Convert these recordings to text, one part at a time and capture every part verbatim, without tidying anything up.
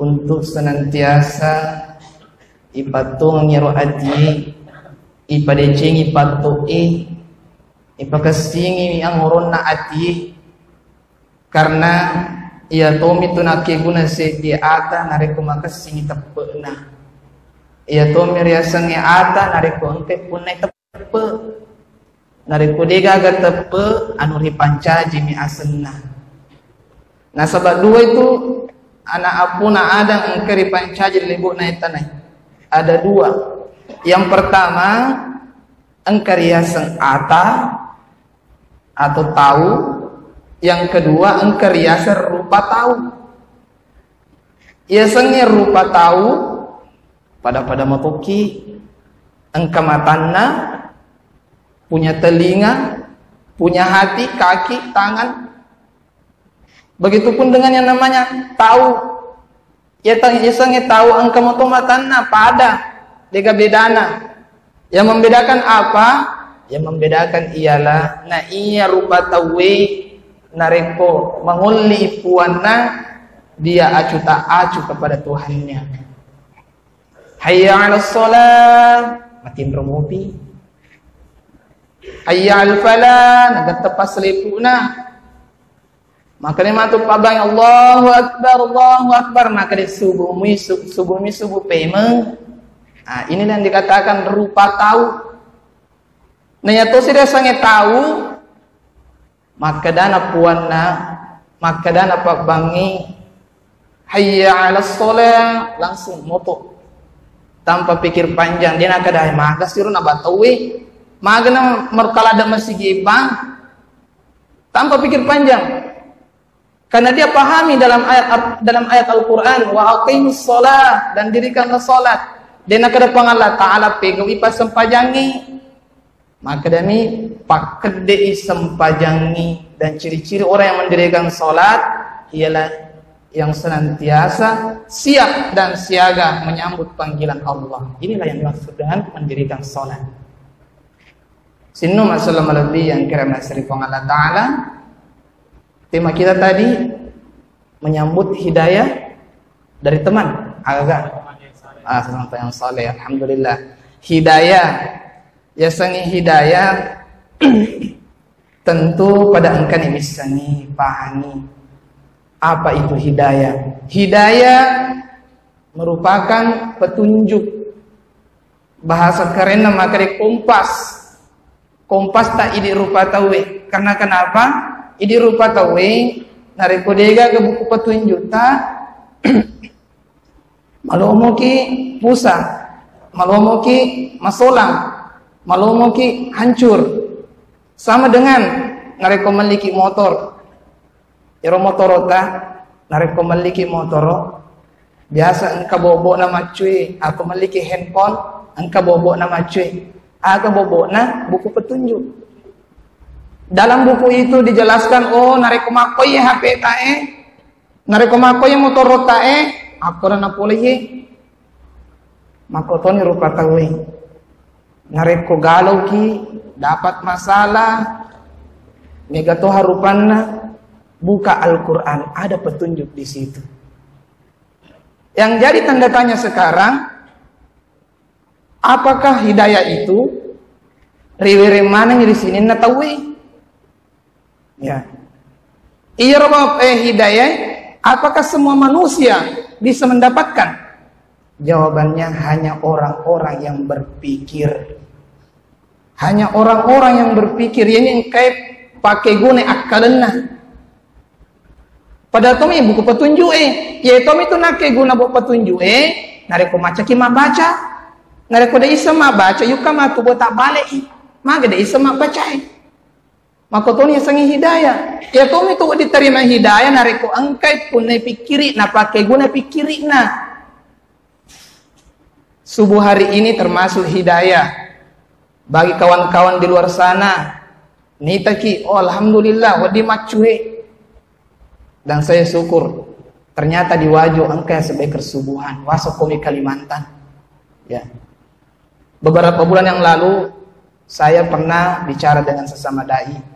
untuk senantiasa ipattongengngi ro atie, ipadecengi patto'e, ipakessingi angoronna atie, karena iya tomi tu nakkeguna seddi ata narekko makessingi teppe'na. Iya tomi riasengnge ata narekko engkai punnai teppe'. Narekko degaga teppe', anu ripancajimi asenna. Nasaba dua itu anak apuna Adam engka ripancaji ri lebo'na tanai. Ada dua. Yang pertama, engka riaseng ata atau tau. Yang kedua, engka riaseng rupa tau. Yasengnge rupa tau, pada-pada matoki, engka matanna, punya telinga, punya hati, kaki, tangan. Begitupun dengan yang namanya tau. Ya ta-, yasengnge tau engka moto matanna, pada, dega bedana. Yang membedakan apa? Yang membedakan ialah na iya rupa tauwe narekko mangolli puanna, dia acu tak acu kepada Tuhannya. Hayya 'alas shalah, matinro mopi. Hayya 'alal falah, nagattepa selepu'na. Makanya matu pabang, "Allahu Akbar, Allahu Akbar." Maka dia subuh mi su-, subuh mi subuh pemeng. Nah, inilah yang dikatakan rupa tau. Nah, ya tosi dia sange tau, makkedana puanna, makkedana pabbangi, "Hayya 'alas shalah," langsung moto. Tanpa pikir panjang, dia nakadai, "Maga siro na batawe? Maga na merkalada masigi bang?" Tanpa pikir panjang. Karena dia pahami dalam ayat, dalam ayat Al-Quran, "Wa aqimus shalah," dan dirikanlah salat. Dia nakada Puang Allah Ta'ala, "Pegau'i passempajangngi." Makkedami, "Pakkedde'i sempajangngi," dan ciri-ciri orang yang mendirikan salat ialah yang senantiasa siap dan siaga menyambut panggilan Allah. Inilah yang dimaksud dengan mendirikan salat. Sinno masalah malebbi yang kira masri Puang Allah Ta'ala. Tema kita tadi menyambut hidayah dari teman. Aga? Ah, senang yang saleh. Alhamdulillah. Hidayah. Yasengnge hidayah, tentu pada engkani missengngi, pahami apa itu hidayah. Hidayah merupakan petunjuk. Bahasa kerenna makkedai kompas. Kompas ta idi rupa tauwe. Karena kenapa? Idi rupa tauwe, narekko degaga buku petunjukta, malomoki pusa, malomoki masolang, malomoki hancur. Sama dengan narekko melliki motor. Ero motorota, narekko melliki motoro, biasa engka bobo'na maccui, atau melliki handphone, engka bobo'na maccui. Aga bobo'na? Buku petunjuk. Dalam buku itu dijelaskan, oh, narekko makkoye H P tae, narekko makkoye motorota e, akkora napoleye. Makkotoni rupa tauwe. Narekko galauki, dapat masalah, mega toha rupanna, buka Al-Quran, ada petunjuk di situ. Yang jadi tanda tanya sekarang, apakah hidayah itu riwereng maneng ri sininna tauwe? Ya. Iyaro, eh, hidayah, apakah semua manusia bisa mendapatkan? Jawabannya hanya orang-orang yang berpikir. Hanya orang-orang yang berpikir, ini engkai pakai guna akkalenna. Padahal tomi buku petunjuk e, ye tomi tu nakke guna buku petunjuk e, narekko macaki mabbaca, narekko de isseng mabbaca, yukka matu buat tak balik i, maga de isseng mabbaca e. Makkotoni yasengnge hidayah. Iya tomi tu diterima hidayah narekko engkai punnai pikkiri, napakkeguna pikkirina. Subuh hari ini termasuk hidayah bagi kawan-kawan di luar sana. Nitaki, oh, alhamdulillah, wedding maccue. Dan saya syukur, ternyata di Wajo engka yang sebaik kesubuhan. Waso komi Kalimantan. Ya. Beberapa bulan yang lalu, saya pernah bicara dengan sesama dai.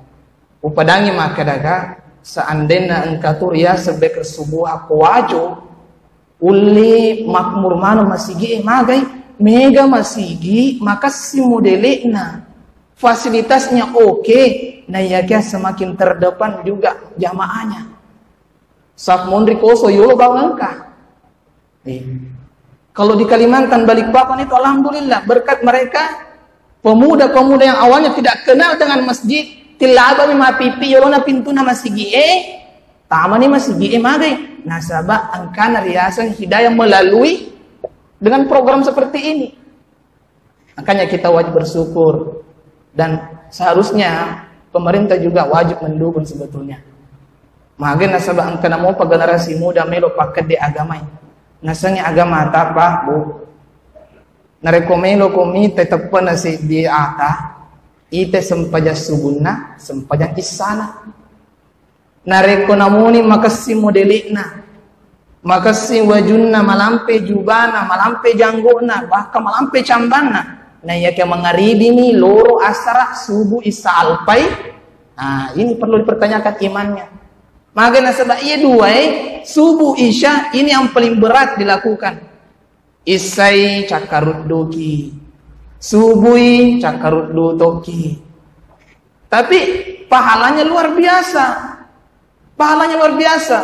Upadangi makkadaga, seandainya engka tu riaseng baik kesubuhan ko Wajo, Ulle makmur maneng masigi e, magai, mega masigi makessing modele'na, fasilitasnya oke, naiyakia semakin terdepan juga jamaahnya. Saf monri koso yolo bawang engka. Eh. Kalau di Kalimantan Balikpapan itu alhamdulillah berkat mereka, pemuda-pemuda yang awalnya tidak kenal dengan masjid, tilabami mapipi yolona pintuna masigi e, tamani masigi e magai. Nasaba engkana riaseng hidayah melalui dengan program seperti ini. Makanya kita wajib bersyukur dan seharusnya pemerintah juga wajib mendukung sebetulnya. Magai nasaba engkana mopa generasi muda melo pakkedde agamai. Nasengnge agama ta, Pak, Bu. Narekko melo ko mita teppena seddi ata, ite sempajang subunna, sempajang issana. Narekko namuni makessing modele'na, makessing wajunna, malampe jubana, malampe janggo'na, bahkan malampe cambanna, naiyakia mangaribini loro asara, subuh, isya, alpai, nah, ini perlu dipertanyakan imannya. Magai nasaba iya duae, subuh, isya, ini yang paling berat dilakukan. Issai cakkarudduki, subui cakkaruddu tokki. Tapi pahalanya luar biasa. Pahalanya luar biasa.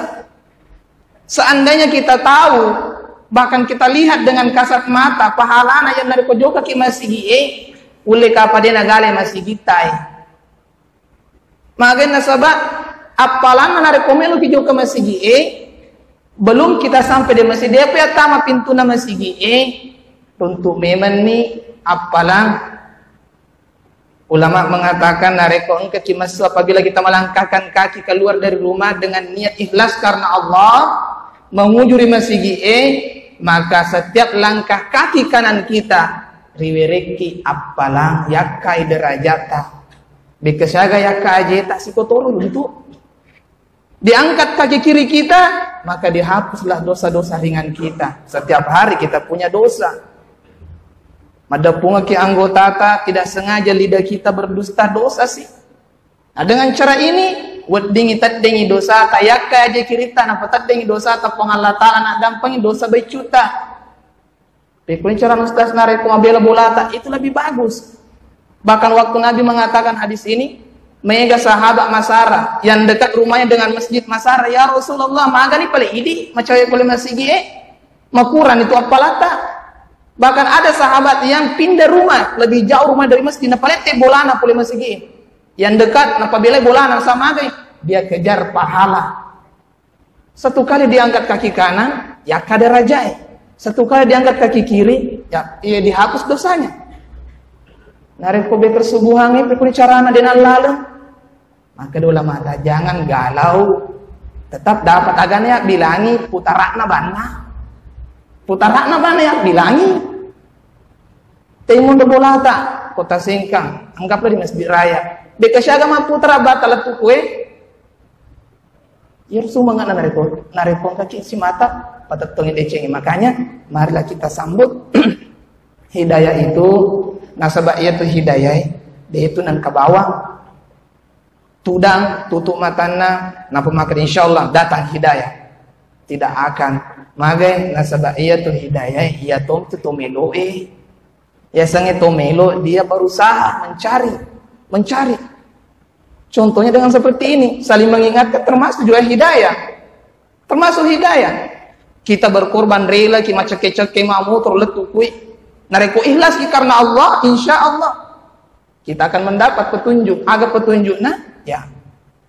Seandainya kita tahu, bahkan kita lihat dengan kasat mata, pahalana yang narekko jokaki masigi e, ulle kapang de nagale masigitta e. Magai nasaba appalanna narekko meloki jokka masigi e, belum kita sampai di masjid, depa tama pintuna masigi e, runtu memanni appalang. Ulama mengatakan narekko engkaki massu, apabila kita melangkahkan kaki keluar dari rumah dengan niat ikhlas karena Allah, menuju ri masigi e, maka setiap langkah kaki kanan kita riwerekki appalang, yakkai derajata. Bekkasiaga yakka ajeta sikotoro runtu. Diangkat kaki kiri kita, maka dihapuslah dosa-dosa ringan kita. Setiap hari kita punya dosa. Maddeppungekki anggotata, tidak sengaja lidah kita berdusta, dosa sih. Nah, dengan cara ini, weddingngi teddengngi dosata, yakka aje kiritta, napateddengngi dosata, Puang Allah Ta'ala naddampengi dosa baiccuta. Pekkoni cara Ustaz, narekko mabela bolata, itu lebih bagus. Bahkan waktu Nabi mengatakan hadis ini, mega sahabat masara yang dekat rumahnya dengan masjid masara, "Ya Rasulullah, magani pale idi macawe pole masigi e, makurang itu appalata." Bahkan ada sahabat yang pindah rumah, lebih jauh rumah dari masjid, napalette bolana pole masigi e. Yang dekat, napabelai bolana, samagai, dia kejar pahala. Satu kali diangkat kaki kanan, yakka derajae. Satu kali diangkat kaki kiri, ya, iya dihapus dosanya. Narekko better subuhangnge, pekkoni carana de nallaleng. Maka dua mata, jangan galau. Tetap dapat agane ya, bilangi putarakna banna. Putarakna banna ya, bilangi. Tei mondo bolata, Kota Sengkang, anggaplah di Masjid Raya. Bekkasiaga mapputara bata lettu kue, Iyaro sumange'na narekko, narekko engkaki simata, patettongi decengi. Makanya, marilah kita sambut hidayah itu, nasaba iyatu hidayah, de itu nengka bawang. Tudang, tutup matanna, nappa makkeda, "Insyaallah datang hidayah." Tidak akan. Magai, nasaba iyatu hidayah, iya tomtu to meloe. Yasengnge to melo, dia berusaha mencari, mencari. Contohnya dengan seperti ini, saling mengingatkan termasuk juga hidayah. Termasuk hidayah. Kita berkorban rela, ki macekke-cekke, ma motor lettu kui. Narekko ikhlas ki karena Allah, insya Allah kita akan mendapat petunjuk. Aga petunjukna? Ya,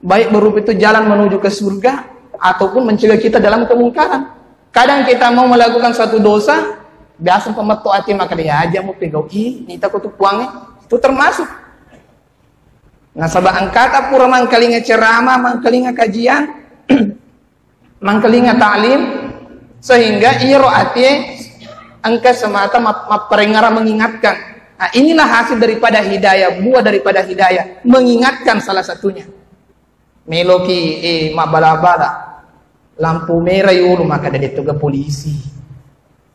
baik berupa itu jalan menuju ke surga ataupun mencegah kita dalam kemungkaran. Kadang kita mau melakukan suatu dosa, biasa pemetto ati maka dia aja mau pegau i, nita kutu puange. Itu termasuk. Nasaba engkata pura mangkalinga ceramah, mangkalinga kajian, mangkalinga taklim, sehingga iyaro atie engka semata map-, mapparengara mengingatkan. Nah, inilah hasil daripada hidayah, buah daripada hidayah, mengingatkan salah satunya. Meloki, eh, mabbala-bala. Lampu merah yolo, maka ada detoga polisi.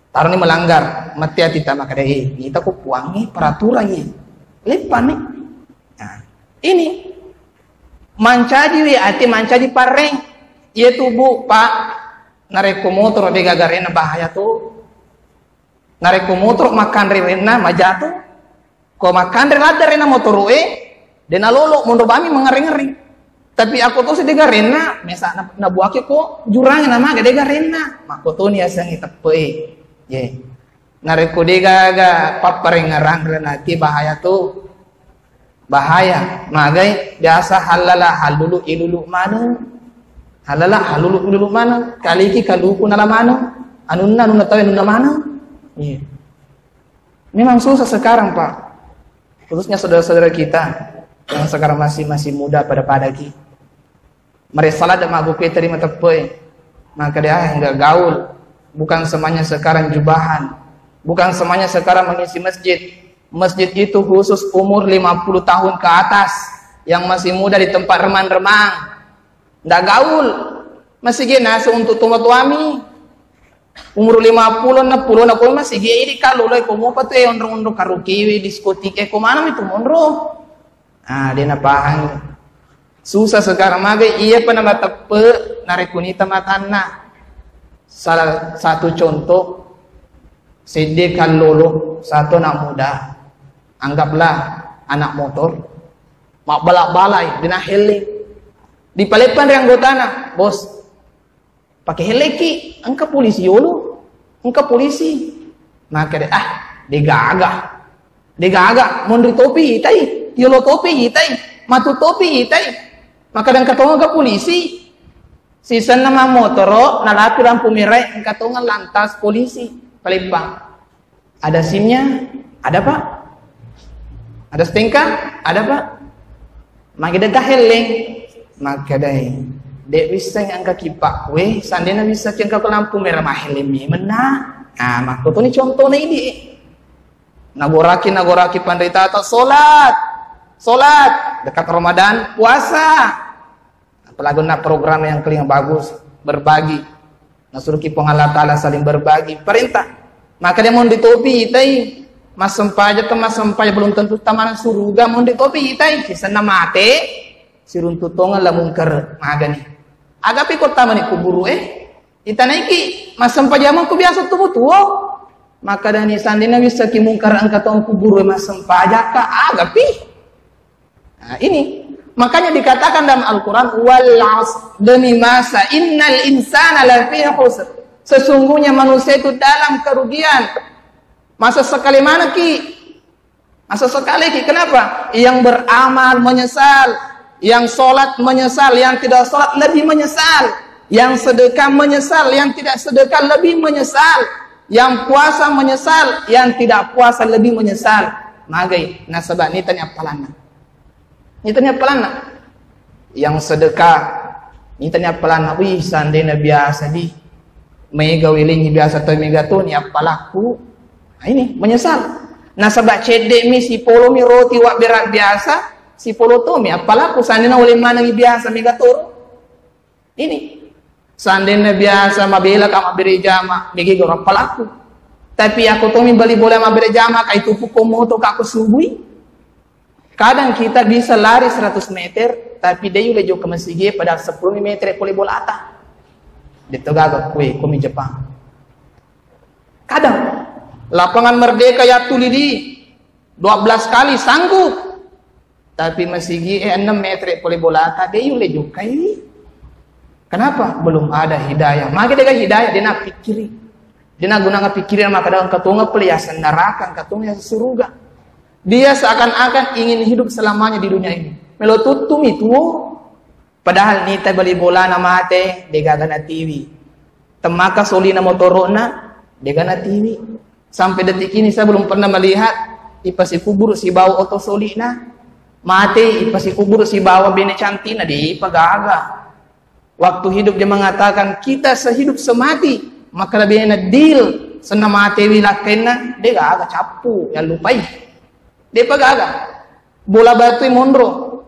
Taroni melanggar, mate ati ta, maka ada, eh, kita ko puangi peraturan, eh. Lepa ni. Nah, ini mancaji wi ati, mancaji pareng. Iya tubuh, Pak. Narekko motoro de gaga arenna, bahaya tu. Narekko motoro makkanre arenna, maja tu. Ko makkanre ladde arenna motoro'e, de nalolo, monro bami mangereng-ngereng. Tapi akko tosi de gaga arenna, mesa na-, nabuaki ko jurang na maga de gaga arenna. Makko toni yasengnge teppe'e. Ye. Narekko de gaga papparengngerang renaki, bahaya tu. Bahaya. Magai biasa hallala hallulu ilulu maneng. Hallala hallulu ilulu maneng. Kaliki kaluku nala maneng. Anunna, anunna tawe anunna maneng. Iya. Memang susah sekarang, Pak. Khususnya saudara-saudara kita yang sekarang masih, masih muda pada-pada ki. Maressa ladde mabbukue terima teppe'e. Maka dia, ah, nggak gaul. Bukan semuanya sekarang jubahan. Bukan semuanya sekarang mengisi masjid. Masjid itu khusus umur lima puluh tahun ke atas, yang masih muda di tempat remang-remang. Nggak gaul. Masih gena untuk tua-tuami. Umur lima puluh, enam puluh, na ko masigi idi kalolo, ko mopa tu e onro-onro karaoke, diskotik e, ko mana mi tu monro? Ah, de napahang. Susah sekarang, maga iya pa na mateppe narekko nita matanna. Salah satu contoh, sedde kallolo, satu anak muda, anggaplah anak motor, mabbala-balai, de nahelle. Dipaleppang ri anggotana, "Bos, pake helleki, engka polisi yolo, engka polisi." Maka de, "Ah, de gaga. De gaga, monri topi itai, yolo topi itai, matu topi itai." Maka de engka tongeng ga polisi. Sisenna mammotoro, nalapi lampu merah, engka tongeng lantas polisi. Paleppang. Ada SIM-nya? Ada, Pak. Ada STNK? Ada, Pak. Magi de ga helleng? Makkedai, de wisseng engka ki, Pak. Weh, sandena wisseng ki engka ko lampu merah, mahelleng memeng na. Ah, makkotoni contona idi. Nagoraki, nagoraki panritata, solat. Solat. Dekat Ramadan, puasa. Apalagi na program yang paling bagus, berbagi. Nasuruki Puang Allah Ta'ala saling berbagi. Perintah. Maka de monri topi itai. Massempaja atau massempaja belum tentu tamana suruga, monri topi itai. Sisenna mate, siruntu tongeng la mungkar magani. Agapi ko tamani kuburu e. Itanaiki, massempajamang ku biasa tumu tuo. Maka dani sandina wissaki mungkar engka tongeng kuburu e massempajaka, agapi. Nah, ini makanya dikatakan dalam Al-Quran, "Wal asr," demi masa, "innal insana lafi khusr." Sesungguhnya manusia itu dalam kerugian. Masa sekali mana ki? Masa sekali ki? Kenapa? Yang beramal menyesal, yang sholat menyesal, yang tidak sholat lebih menyesal, yang sedekah menyesal, yang tidak sedekah lebih menyesal, yang puasa menyesal, yang tidak puasa lebih menyesal. Magai, nasaba nitani appalanna. Nitani appalanna. Yang sedekah, nitani appalanna. Wih, sandena biasa di. Mega welengi biasa to mega to ni appalakku. Nah, ini menyesal. Nasaba cedde mi sipolo mi roti wa berat biasa, sipolo to mi appalakku sandena wele manengi biasa mega to. Ini. Sandena biasa mabela ka mabbere jama, mega goro appalakku. Tapi aku to mi bali bola mabbere jama, kai tupu ko moto ka aku subui. Kadang kita bisa lari seratus meter, tapi de yule jokka masigi padahal sepuluh meter pole bolata. Deto gaga kue, komi Jepang. Kadang lapangan Merdeka ya tuli di dua belas kali sanggup. Tapi masigi e enam meter pole bolata, de yule jokkai. Kenapa? Belum ada hidayah. Magi de ga hidayah, de napikkiri. De naguna pikiran maka dalam katonga pele yaseng neraka, katonga yaseng suruga. Dia seakan-akan ingin hidup selamanya di dunia ini. Melo tuttu mi tuo, padahal nita bali bolana mate, de gaga natiwi. Temmaka solina motoro'na, de gaga natiwi. Sampai detik ini saya belum pernah melihat ipasikubur sibawa oto solina. Mate ipasikubur sibawa bene cantikna, de pagaga. Waktu hidup dia mengatakan, "Kita sehidup semati." Maka lebih enak deal, senna matewi lakkainna, de gaga cappu, ya lupai. De pagaga. Bola batu monro.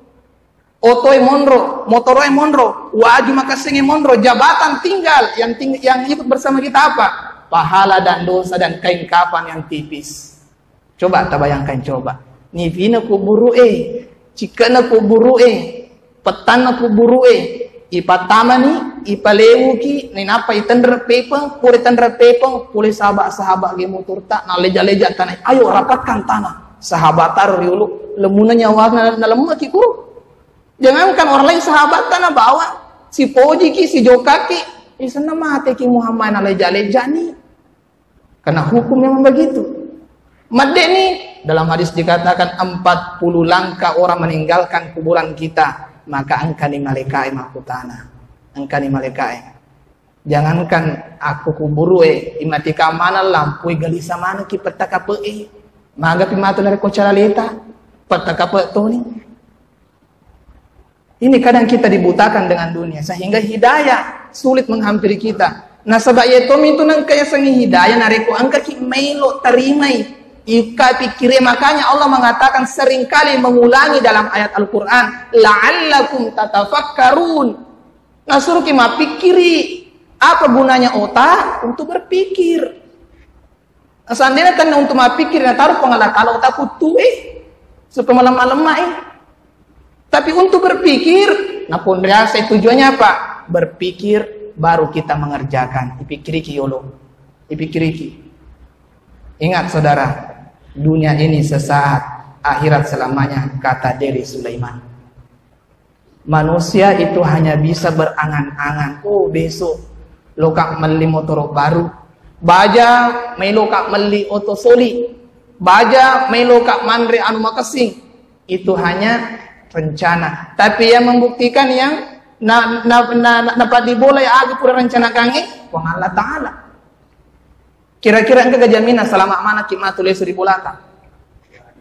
Otoe monro, motoroe monro, waju makassinge monro, jabatan tinggal, yang ting-, yang ikut bersama kita apa? Pahala dan dosa dan kain kafan yang tipis. Coba tabayangkan, coba. Nifina kuburu'e, cikkana kuburu'e, pettanna kuburu'e, ipattamani, ipalewuki, nainappa itenre pepeng, pura itenre pepeng, pole sahabat-sahabat ge motorta, naleja-leja tanah, ayo rapatkan tanah. Sahabat taro riolo, lemuna nyawana nalemmeki kuro. Jangankan orang lain, sahabatta nabawa, sipojiki, sijokaki, isenna mateki Muhammad, naleja-lejani. Karena hukum memang begitu. Maddeni, dalam hadis dikatakan empat puluh langkah orang meninggalkan kuburan kita, maka engkani malaikae makkutana. Engkani malaikae. Jangankan aku kuburue, imati kamana lampui galisa maneki petta kape'e. Magapi matu narekko calaleta, petta kape' toni. Ini kadang kita dibutakan dengan dunia, sehingga hidayah sulit menghampiri kita. Nasaba iya tommi tu nengka yasengnge hidayah, narekko engkaki melo tarimai, ikka pikkiri. Makanya Allah mengatakan seringkali mengulangi dalam ayat Al-Quran, "La'allakum tatafakkarun." Nasuruki mappikkiri. Apa gunanya otak? Untuk berpikir. Seandainya tenna untuk mappikkiri, nataro Puang Allah Ta'ala otak kuttu, eh, supaya malemma-lemma, eh. Tapi untuk berpikir, naponriasai tujuannya apa? Berpikir baru kita mengerjakan. Ipikkiriki yolo. Ipikkiriki. Ingat saudara, dunia ini sesaat, akhirat selamanya, kata Deri Sulaiman. Manusia itu hanya bisa berangan-angan. Oh, besok loka melli motoro baru. Baja meloka melli oto soli. Baja meloka manre anu makessing. Itu hanya rencana. Tapi yang membuktikan, yang na, na, na, na, napadibola ya aga pura rencanakangnge, Puang Allah Ta'ala. Kira-kira engka jaminna salama manekki matu lesu ri bolata?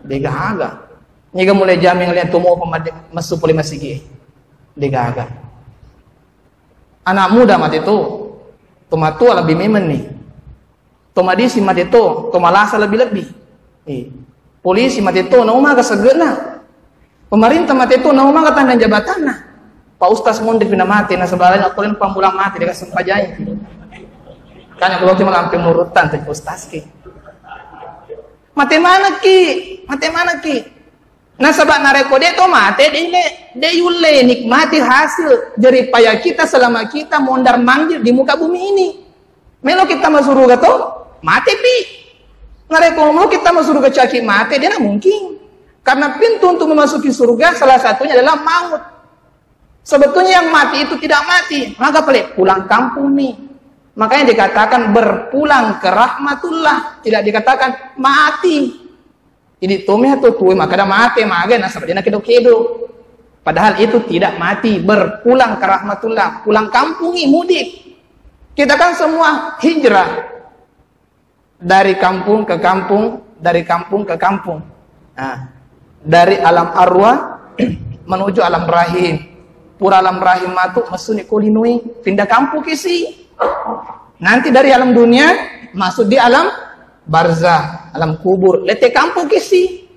Degaga. Niga mulai jamin lihat tumo pemade messu pole masigi? Degaga. Anak muda mate to, to matua lebih memenni. To madisi mate to, to malasa lebih-lebih. Eh, polisi mate to, na umaga segena. Pemerintah mate to, na umaga tanda jabatanna. Pak Ustaz Mondri pina mate, nasaba lain aku lain pambulang mate, dia sempajai. Kan aku waktu malampe murutan tu Ustaz ki. Mate manekki, mate manekki. Nasaba narekko de to mate, de ne, de yulle nikmati hasil jerih payah kita selama kita mondar mandir di muka bumi ini. Melo kita masuruga to, mate pi. Narekko melo kita masuruga caki mate, de na mungkin. Karena pintu untuk memasuki surga salah satunya adalah maut. Sebetulnya yang mati itu tidak mati, maka pale pulang kampung nih. Makanya dikatakan berpulang ke rahmatullah, tidak dikatakan mati. Jadi tommi tu tue maka ada mati, maga nasaba de na kedo-kedo. Padahal itu tidak mati, berpulang ke rahmatullah, pulang kampung nih, mudik. Kita kan semua hijrah. Dari kampung ke kampung, dari kampung ke kampung. Nah, dari alam arwah menuju alam rahim. Pura alam rahim matu, mesuni ko linoi, pindah kampung kisi. Nanti dari alam dunia masuk di alam barzah, alam kubur. Lete kampung kisi.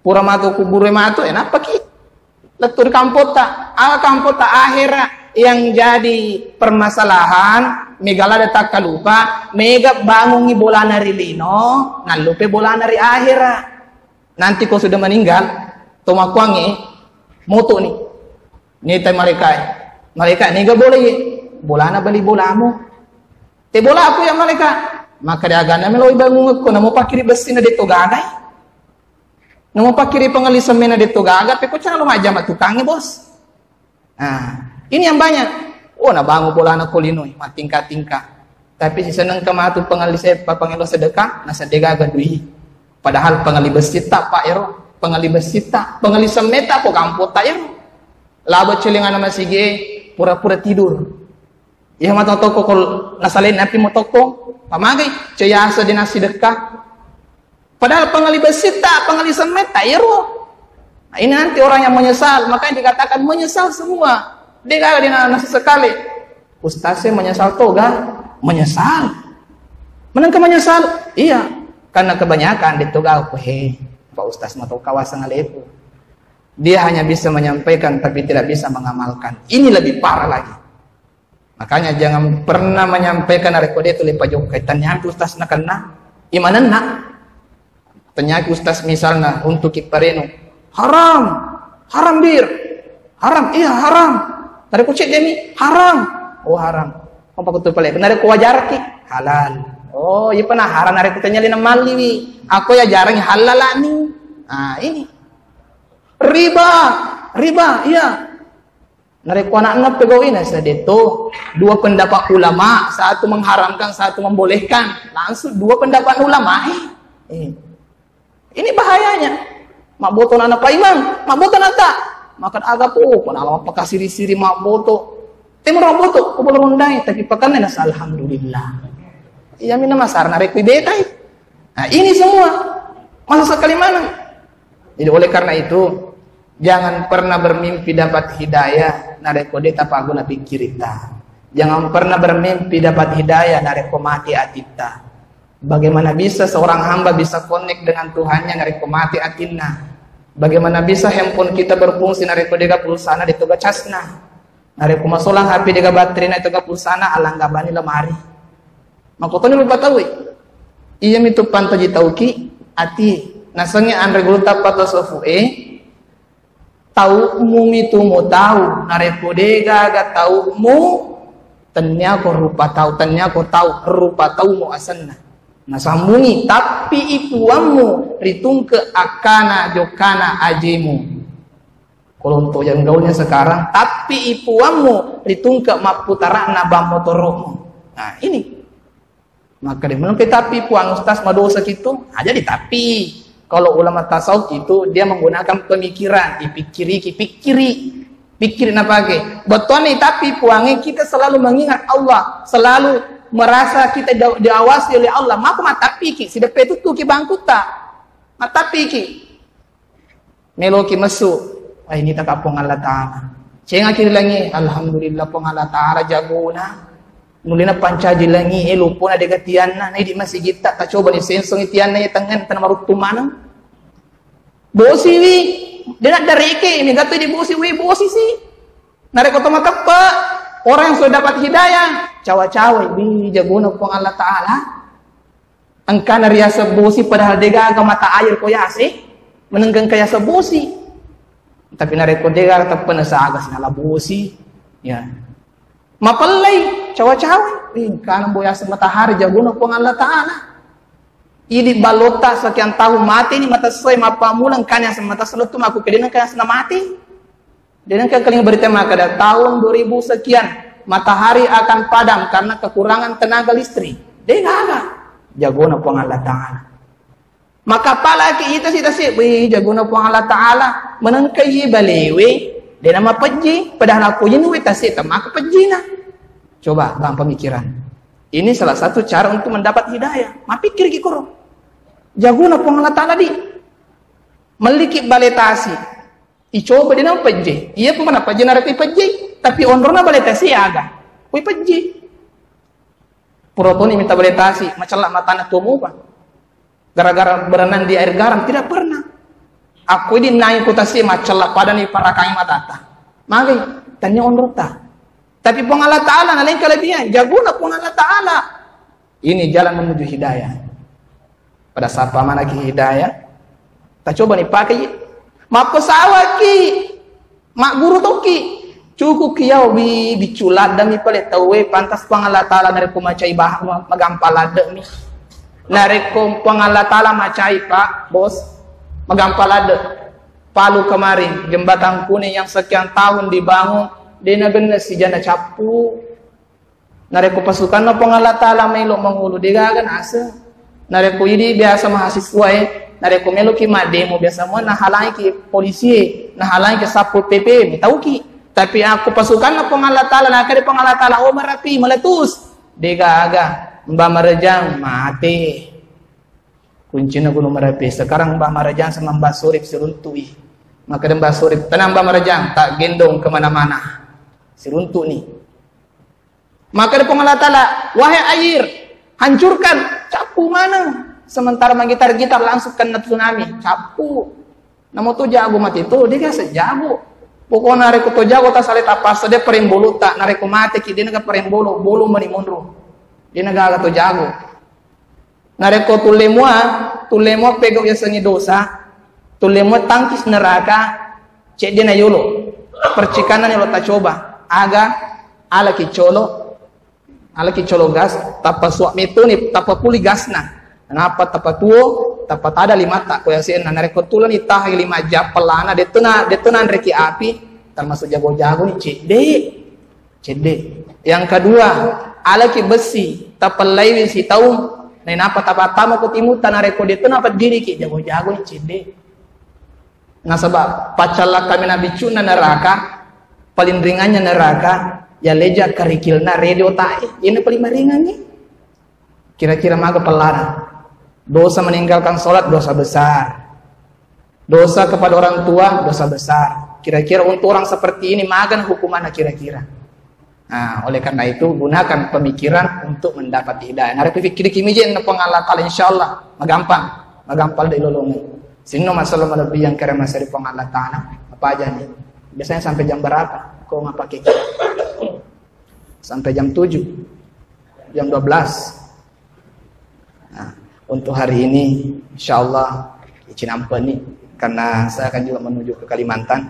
Pura matu kubure matu, eh, nappa ki? Lettu ri kampotta. Aga kampotta ahera yang jadi permasalahan, mega lada takkalupa, mega bangungi bolana ri lino, nallupe bolana ri ahera. Nanti ko sudah meninggal, to makkuangnge, moto ni. Ni tai malaikat. Malaikat, niga bolai? Bolana bali bolamu. Te bola aku ya malaikat. Maka diaganna melo ibangungekko, namo pakkiri bessina de to gagai. Namo pakkiri pengelisemmena de to gaga, peko cara lo majjama tukangnge, Bos. Nah, ini yang banyak. Oh, nabangung bolana ko linoi, matingka-tingka. Tapi siseneng ke matu pengelise, pangelo sedekah, nasa de gaga dui. Padahal pengeli bessitta, Pak, ero. Pengeli bessitta, pengeli semmeta, ko kampotta, ero. Labo celengana masigi, pura-pura tidur. Iya matu tokko ko nasalai napi mo tokko, pamagai, ceyasa de nasidekka. Padahal pengeli bessitta, pengeli semmetta, iyaro. Nah, ini nanti orang yang menyesal, makanya dikatakan menyesal semua. De gaga de na-, nasesekali. Ustaz, saya menyesal toga? Menyesal. Menengka menyesal? Iya. Karena kebanyakan de toga, he, Pak Ustaz matu kawasa ngaleku. Dia hanya bisa menyampaikan tapi tidak bisa mengamalkan. Ini lebih parah lagi. Makanya jangan pernah menyampaikan narekko de tu lepa jokkai. Tanyaki ustaz nakenna, imanenna. Tanyaki ustaz misalna untuk kiparenu, haram, haram bir, haram, iya haram. Narekko cedde mi, haram. Oh, haram. Apa kutu pale? Narekko wajarki, halal. Oh, iya pernah haram narekko tanya lina malliwi. Aku ya jarang halal ni. Ah, ini. Riba, riba, iya. Narekko anakna pegawai na sedetto, dua pendapat ulama, satu mengharamkan, satu membolehkan. Langsung dua pendapat ulama. Eh. Eh. Ini bahayanya. Mabboto na paimeng, mabboto na ta. Maka aga po, ko na lama pakasiri-siri mabboto. Temo mabboto, ko boleh mondai, tapi pakanna nasa alhamdulillah. Iya mina masar narekko betai. Nah, ini semua. Masa sekali mana? Jadi oleh karena itu, jangan pernah bermimpi dapat hidayah narekko de tapaguna pikkirita. Jangan pernah bermimpi dapat hidayah narekko mati atitta. Bagaimana bisa seorang hamba bisa connect dengan Tuhannya narekko mati atinna? Bagaimana bisa handphone kita berfungsi narekko dega pulsana, detoga casna? Narekko masolang H P dega baterina, detoga pulsana, alanggabani lemari. Makotoni rupa tau. Iya mitu pantaji tauki ati. Nasengi anre guru tappa tasawufu e. Tau'mu mitu mutau, narekko degaga tau'mu, tenniako rupa tau, tenniako tau, rupa taumu asenna. Nasambungi, tapi ipuammu ritungke akkana jokkana ajemu. Kolonto yang gaulnya sekarang, tapi ipuammu ritungke mapputara'na bang motoro'mu. Nah, ini. Maka dia menungke tapi puang ustaz madosa gitu, nah, jadi tapi kalau ulama tasawuf itu dia menggunakan pemikiran, dipikiri, dipikiri, pikir napake. Betul nih, tapi puangnya kita selalu mengingat Allah, selalu merasa kita di- diawasi oleh Allah. Maka matapiki, sidepe tuttuki bangkutta. Matapiki. Meloki messu, wah, ini taka Puang Allah Ta'ala. Cengaki ri langi, alhamdulillah Puang Allah Ta'ala jagona. Nulina pancaji langi, eh, lupona dega tianna, naidi masigitta, tacoba ni sensong tianna, ya tengen, tena maruttu maneng. Bosiwi, dena dareke, mega tu di bosiwi, bosi si. Narekko to mateppe, orang yang sudah dapat hidayah, cawa-cawa, wi jagona Puang Allah Ta'ala. Engkana riaseng bosi padahal degaga mata air ko yase, menengka engka yaseng bosi. Tapi narekko degaga teppena saga sinala bosi, ya. Mapellai, cawa-cawa, engkana bo yaseng matahari jagona Puang Allah Ta'ala. Idi balotta sekian tahun mate ni mata sesuai mappammula engkana yaseng mata selottu makku kedena engka yaseng mate. Jadi engka keling berita makkeda tahun dua ribu sekian matahari akan padam karena kekurangan tenaga listrik. Degaga. Jagona Puang Allah Ta'ala. Maka apalagi ita sita sih, wih, jagona Puang Allah Ta'ala. Menengka iye balewe, dena mapejji, padahal aku ini wih tasih temaka pejjina. Coba bang pemikiran. Ini salah satu cara untuk mendapat hidayah. Mapikir ki koro. Jagona Puang Allah Ta'ala di. Melliki bale tasi. Icoba dena pejje. Iya pun pernah pejje narekko ipejje. Tapi onrona bale tasi aga. Kui pejje. Pura toni minta bale tasi, macella matana tuo mupa. Gara-gara berenang di air garam, tidak pernah. Aku ini naik kota si macella padani parakai matata. Magai, tanya onrota. Tapi Puang Allah Ta'ala naleng kelebihan, jaguna Puang Allah Ta'ala. Ini jalan menuju hidayah. Pada sapa manaki hidayah, tacoba ni pakai. Mappesawaki, magguru toki. Cukup ki yau bi biccu laddami pale tauwe, pantas Puang Allah Ta'ala narekko macai bah magampa laddemi. Narekko Puang Allah Ta'ala macai, Pak, Bos, magampa ladde. Palu kemarin, jembatan kuning yang sekian tahun dibangun, dena genne sijana cappu. Narekko pasukanna Puang Allah Ta'ala melo mangulu, degaga naseng. Narekko idi biasa mahasiswa e, narekko meloki maddemo biasa mua nahalangiki polisie, nahalangiki Satpol P P, mitauki. Tapi akko pasukanna Puang Allah Ta'ala, nakede Puang Allah Ta'ala, oh marapi, meletus. Degaga, Mbah Marejang mate. Kuncina Gunung Merapi. Sekarang Mbah Marejang sama Mbah Surip siruntu'i. Maka Mbah Surip, tenang Mbah Marejang, tak gendong kemana-mana. Siruntu'ni. Maka ada Puang Allah Ta'ala, wahai air, hancurkan, cappu mana. Sementara menggitar-gitar langsung kena tsunami, cappu. Namo tu jago mati tu, dia biasa jago. Pokoknya narekko to jago tak salah tak pas, dia perembolo tak, narekko mati ki, dia naga perembolo, bolo mani monro. Dia naga to jago. Narekko tulle mua, tulle mua pegau yasengnge dosa, tulle mua tangkis neraka, cedde na yolo. Percikanna yolo tacoba. Aga, Alaki colo, alaki colo gas, tappa suwa metoni, tappa puli gasna. Nappa tappa tuo, tappa tada limatta ko yasenna. Narekko tulani tahangi lima jam pellana, detto na, detto nanreki api, termasuk jago-jago ni, cedde. Cedde. Yang kedua, alaki besi, tapellaiwi sitaung, nainappa tapattama ko timutta, narekko detto napeddiriki, jago-jago ni, cedde. Nasaba paccallakka mena biccunna neraka, palinringannya neraka, yaleja kerikilna rede otae, iyana paling maringangngi. Kira-kira maga pellana? Dosa meninggalkan sholat, dosa besar. Dosa kepada orang tua, dosa besar. Kira-kira untuk orang seperti ini, maga hukumannya kira-kira? Nah, oleh karena itu, gunakan pemikiran untuk mendapat hidayah. Narekko pikkiriki mijeng na Puang Allah Ta'ala, insya Allah, magampang. Magampang de ilolongeng. Sinno masalah malebbi yang kira masa di Puang Allah Ta'ala, apa aja nih? Biasanya sampai jam berapa? Kok nggak pakai? Sampai jam tujuh, jam dua belas. Nah, untuk hari ini, insya Allah, cinampe ni, karena saya akan juga menuju ke Kalimantan.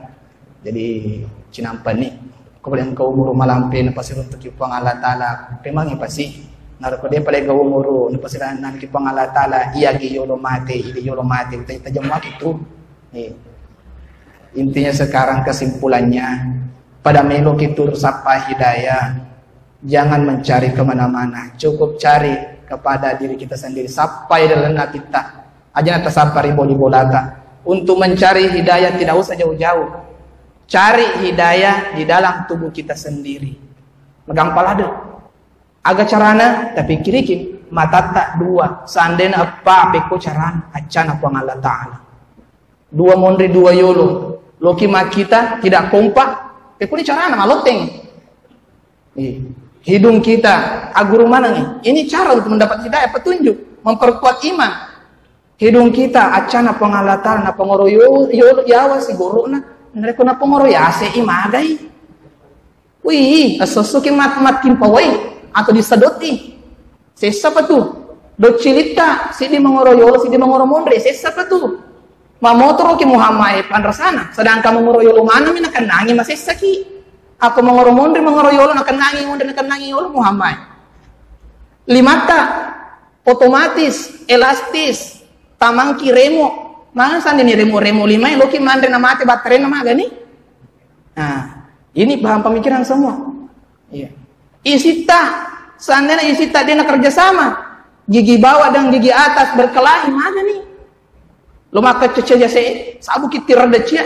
Jadi, cinampe ni, ko paling engka umuru malampe napasiruntuki Puang Allah Ta'ala, pemangi pasi. Narekko de paling engka umuru napasiruntuki Puang Allah Ta'ala, iya gi yolo mate, iya yolo mate, utai tajamaki tu. Iya. Intinya sekarang kesimpulannya, pada meloki turu sappa hidayah, jangan mencari kemana-mana, cukup cari kepada diri kita sendiri, sappai dalam hati kita. Aja natasappa ri boli bolata. Untuk mencari hidayah tidak usah jauh-jauh. Cari hidayah di dalam tubuh kita sendiri. Magampang ladde. Aga carana? Tapikkiriki, matatta dua, seandainya eppa, pekko carana, accana Puang Allah Ta'ala. Dua monri, dua yolo. Loki makkita, tidak kompak, pekkoni carana, malotteng. Iya. Hidung kita, aguru manengi. Ini cara untuk mendapat hidayah, petunjuk, memperkuat iman. Hidung kita, accana Puang Allah Ta'ala, napangoro yo, yo, yawa si gorokna. Narekko napangoro yase i magai. Wih, esso-essoki mat-, mattimpawai atau disedoti. Sessa pa tu. Doccilitta, siddi mangoro yolo, siddi mangoro monri, sessa pa tu. Mamotoroki Muhammad e panrasana, sedangkan mangoro yolo manami nakennangi masessaki. Ako mangoro monri, mangoro yolo nakennangi monri, nakennangi yolo Muhammad e. Limatta, otomatis, elastis, tamangki remo. Maneng sandini remo-remo limae, loki manre namate batterena magani. Nah, ini bahan pemikiran semua. Iya. Isitta, seandainya isitta dia kerja sama, gigi bawah dan gigi atas berkelahi, magani. Lo makkecece jase, sabu kitti reddecia.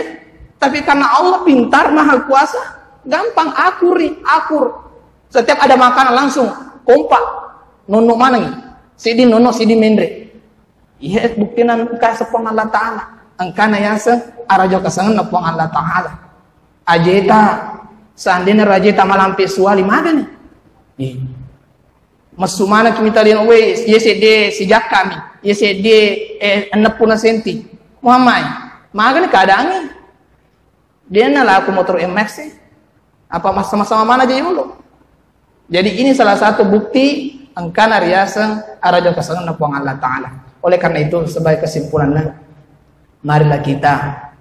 Tapi karena Allah pintar, maha kuasa, gampang akuri, akur. Setiap ada makanan langsung kompak, nonno manengi. Sidi nonno, sidi menre. Iya buktina engka sepong Allah Ta'ala. Engkana yaseng arajo kasengenna Puang Allah Ta'ala. Ajeta, seandainya rajeta malampe suali, magani. Iya. Messu maneng ki mitaliang, we, iye sedde sijakkami, iye sedde, eh, enneppuna senti. Muhammad, magani keadaangnge? Dena laku motor M X e. Apa massa-massa mana aja yolo? Jadi ini salah satu bukti engkana riaseng arajo kasengenna Puang Allah Ta'ala. Oleh karena itu, sebagai kesimpulannya, marilah kita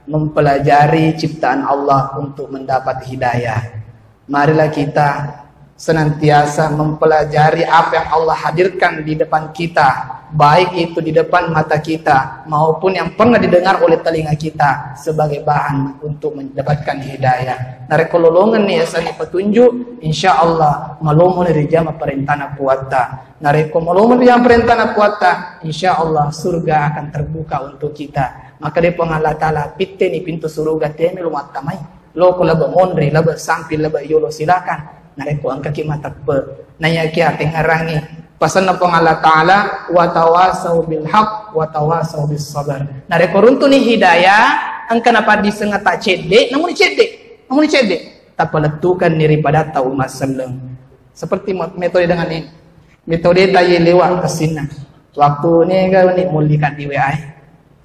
mempelajari ciptaan Allah untuk mendapat hidayah. Marilah kita senantiasa mempelajari apa yang Allah hadirkan di depan kita, baik itu di depan mata kita maupun yang pernah didengar oleh telinga kita sebagai bahan untuk mendapatkan hidayah. Narekko lolongenni yasengnge petunjuk, insya Allah malomoni rijama perintana Puatta. Narekko malomoni rijama perintana Puatta, insya Allah surga akan terbuka untuk kita. Maka de Puang Allah Ta'ala, pitteni pintu suruga, temi lo mattamai. Loko lebe monri, lebe sampi, lebe yolo, silakan. Narekko engkaki mateppe, naiyakia tengngerangi pasenna Puang Allah Ta'ala, wa tawasau bil haq, wa tawasau bis sabar. Narekko runtuni hidayah, engka napaddisengetta cedde, namuni cedde, namuni cedde. Tapalettukanni ri padatta umat selleng. Seperti mo-, metode dengan ini. Metode taye lewat kesina. Waktu ini kan ini mulika di W A.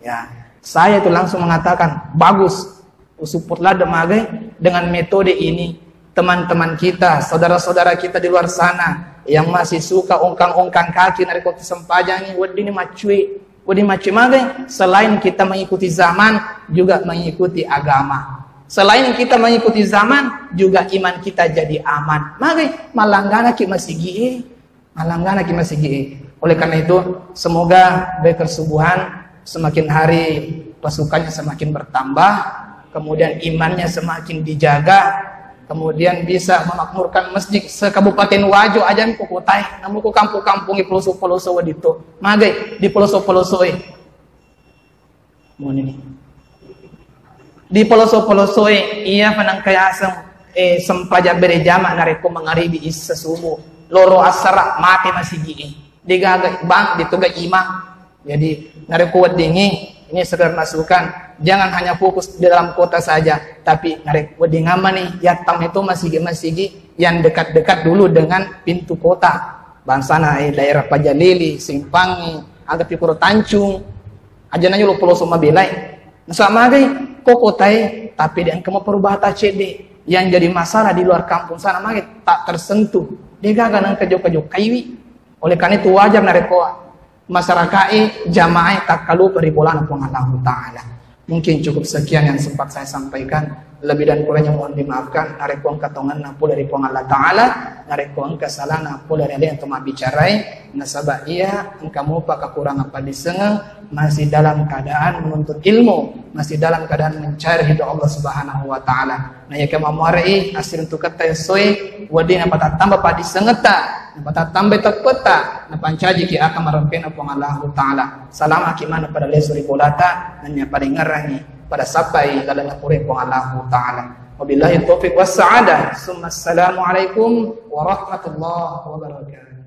Ya, saya itu langsung mengatakan, bagus. Usupport ladde magai dengan metode ini. Teman-teman kita, saudara-saudara kita di luar sana yang masih suka ongkang-ongkang kaki narekko sempajangi, wedding ni maccui, wedding maccui magai. Selain kita mengikuti zaman, juga mengikuti agama. Selain kita mengikuti zaman, juga iman kita jadi aman. Magai, malangganaki masigi e. Malangganaki masigi e. Oleh karena itu, semoga Baker Subuhan semakin hari pasukannya semakin bertambah, kemudian imannya semakin dijaga, kemudian bisa memakmurkan masjid se-Kabupaten Wajo aja ko kotae, namu ko kampung-kampung di pelosok-pelosok itu. Magai, di pelosok-pelosok e. Muni ni. Di pelosok-pelosok e, iya fanangkayaseng, eh, sempajang berejama narekko mangaribi, issa subuh, loro asara, mate masigi e. Degaga bang, detoga imang. Jadi, narekko weddingi, ini sekedar masukan, jangan hanya fokus di dalam kota saja, tapi narekko wedding ammani, yattama itu masigi-masigi yang dekat-dekat dulu dengan pintu kota. Bangsana, eh, daerah Pajalili, Simpangi, aga pikuro Tancung, aja nanya lo pelosok mabelai. Nasaba magai, ko kotae, tapi de engka maperubata cedde. Yang jadi masalah di luar kampung sana magai tak tersentuh. Degaga nengka jokka-jokkaiwi. Oleh karena itu wajar narekko masyarakat jamaah takkalupa ri bolana Puang Allahu Ta'ala. Mungkin cukup sekian yang sempat saya sampaikan. Lebih dan kurangnya mohon dimaafkan. Narekko engka tongenna pole ri Puang Allah Ta'ala, narekko engka salana pole ri alena to mabbicarai, nasaba iya engka mopa kekurangan paddissengeng, masih dalam keadaan menuntut ilmu, masih dalam keadaan mencari ridho Allah Subhanahu wa Ta'ala. Na iya ke mamuarai asiruntuketta essoe, wedding napatattamba paddissengetta, napatattamba teppetta, napancajiki aka marampena Puang Allahu Ta'ala. Salamaki maneng pada lesu ri bolata, nanya pada ngerangi pada sabbai lalenna pura Puang Allahu Ta'ala. Wabillahi taufiq was sa'adah. Summa assalamualaikum warahmatullahi wabarakatuh.